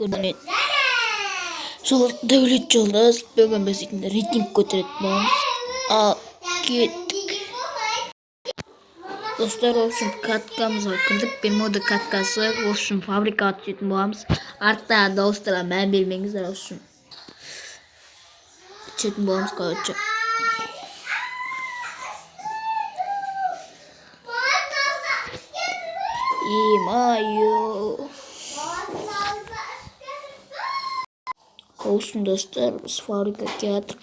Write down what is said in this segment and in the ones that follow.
Мен Жол Дәулет жолдас, бүгін біз дейтін рейтинг көтеретін боламыз. Ал кеттік. Достар, в общем, каткамызға кірдік. Бермуда каткасы, в общем, фабрикаға түсетін боламыз. Арттағы дауыстарға мән бермеңіздер, в общем. Түсетін боламыз, короче. Е-мое. В общем, достар, біз фабрика келатырық.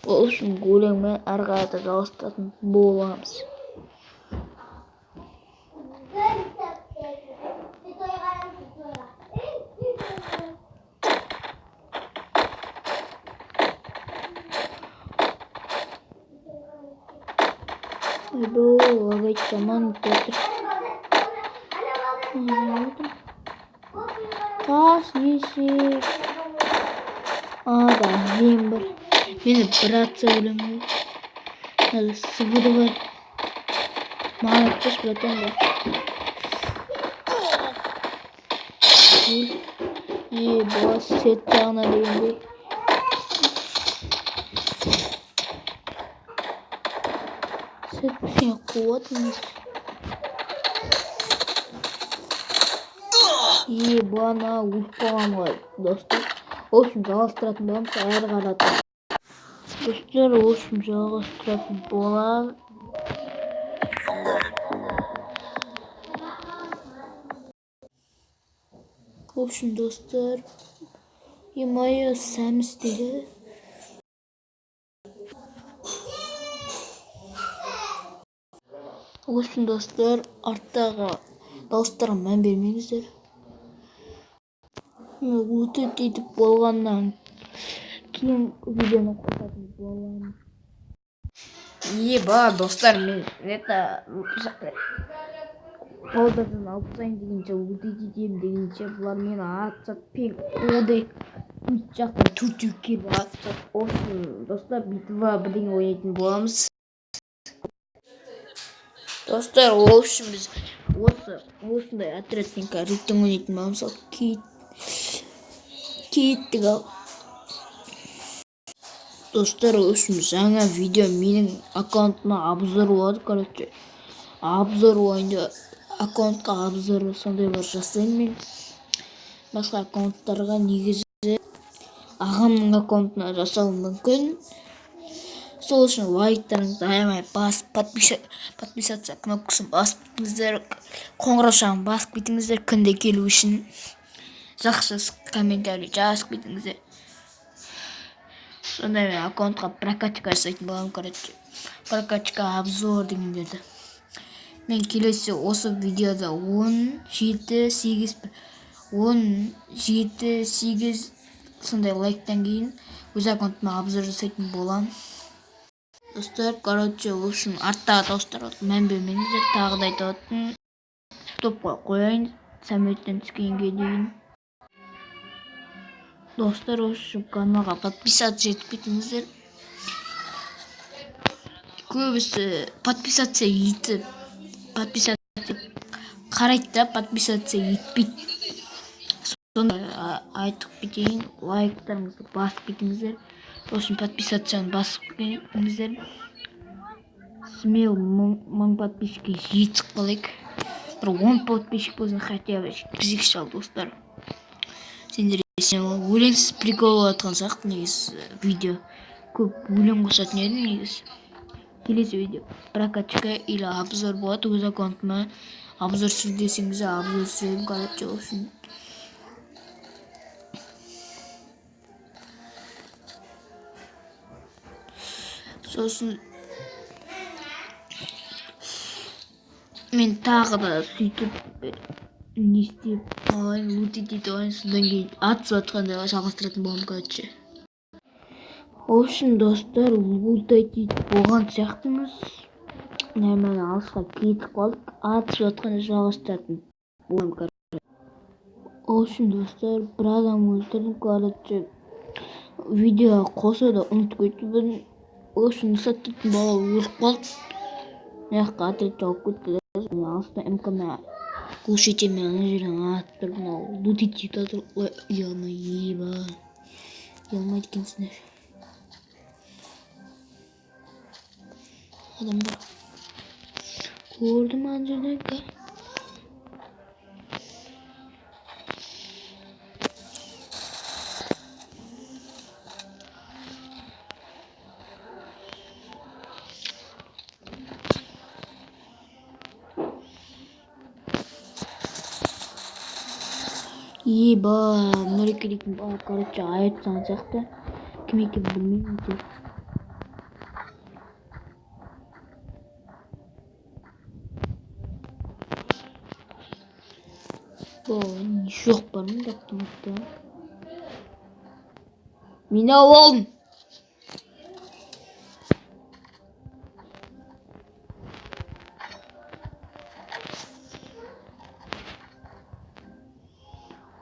В общем, өлеңмен әрі қарата жалғастыратын боламыз. Ойбой, лагать жаман жатыр. Тас есек. А, да, мен бар. Мені бір атса өлемін ғой. Мынада СВД бар. Маған атпашы, братан, да. Өл. Е, бас сет жағына дегендей. Сет қуат емес. Е, бұны өліп қалған ғой, достар. В общем, жалғастыратын боламыз әрі қарата. Достар, в общем, жалғастыратын боламыз. В общем, достар, е-мое, сәміс дейді. В общем, достар, арттағы дауыстарға мән бермеңіздер. Өтіп етіп болғаннан кейін видеоны қосатын боламын. Еба, достар, мен это паузадан алып тастайын дегенше, өтіп етемін дегенше, бұлар мені атып пен қуды. Төрт жақтан төртеу келіп атып. В общем, достар, битва бірдеңе ойнайтын боламыз. Достар, в общем, біз осы осындай отрядпен рейтинг ойнайтын боламыз. Ал кеттік ал. Достар, в общем, жаңа видео менің аккаунтыма обзор болады, короче. Обзор ойында аккаунтқа обзор сондайлар жасаймын мен. Басқа аккаунттарға, негізі ағамның аккаунтына жасауым мүмкін. Сол үшін лайктарыңызды аямай басып, подписаться кнопкасын басып кетіңіздер, қоңыраушаны басып кетіңіздер күнде келу үшін. Жақсы комментарий жазып кетіңіздер. Сондай мен аккаунтқа прокачка жасайтын боламын, короче. Прокачка, обзор дегендерді. Мен келесі осы видеода 10, 7, 8, 10, 7, 8 сондай лайктан кейін өз аккаунтыма обзор жасайтын боламын. Достар, короче, в общем, арттағы дауыстарға мән бермеңіздер. Тағы да айтып отырмын. Стопқа қояйын самолеттен түскенге дейін. Достар, в общем, каналға подписаться етіп кетіңіздер. Көбісі подписаться етіп, подписаться қарайды да, подписаться етпейді. Сонда айтып кетейін, лайктарыңызды басып кетіңіздер. В общем, подписацияны басып кетіңіздер. Смело 1000 подписчикке жетіп қалайық. Бір 10 подписчик болсын хотя бы жеткізейікші ал, достар. Сендер өлеңсіз прикол болып жатқан сияқты негізі видео. Көп өлең қосатын едім негізі. Келесі видео прокачка или обзор болады өз аккаунтыма. Обзор түсір десеңіз, обзор түсіремін, короче, в общем. Сосын мен тағы да сөйтіп не істеп алайын, лут етіп алайын, содан кейін атысып жатқанда жалғастыратын боламын, короче. В общем, достар, лутать етіп болған сияқтымыз. Нормально алысқа кетіп қалдық. Атысып жатқанда жалғастыратын боламын, короче. В общем, достар, бір адам өлтірдім, короче. Видео қосуды ұмытып кеттім. В общем, Нұрсат дейтін бала өліп қалды. Мына жаққа отряд жауып кетті. Алыста МК. Глушительмен ана жерден атып тұр, мынау лутить етіп жатыр. Ой, ұялмай, еба, ұялмайды екенсіңдер адамдар. Көрдім ана жерден. Еба, Нұреке дейтін бала, короче, айып тастаған сияқты. Кім екенін білмеймін әйтеуір. Бұл жоқ бар ма автоматта? Мен алдым.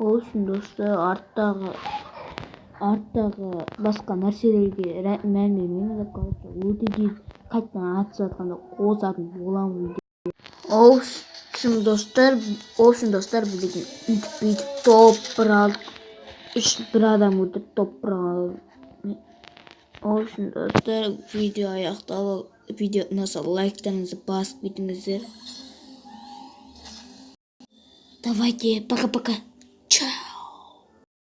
Ол үшін, достар, арттағы басқа нәрселерге мән бермеңіздер. Короче, өте қайтадан атысып жатқанда қосатын боламын. В общем, достар, біз дейтін үйтіп бүйтіп топ бір алдық. Үш бір адам өлтіріп, топ бір алдық. В общем, достар, видео аяқталып, видео ұнаса, лайктарыңызды басып кетіңіздер. Давайте, пока пока.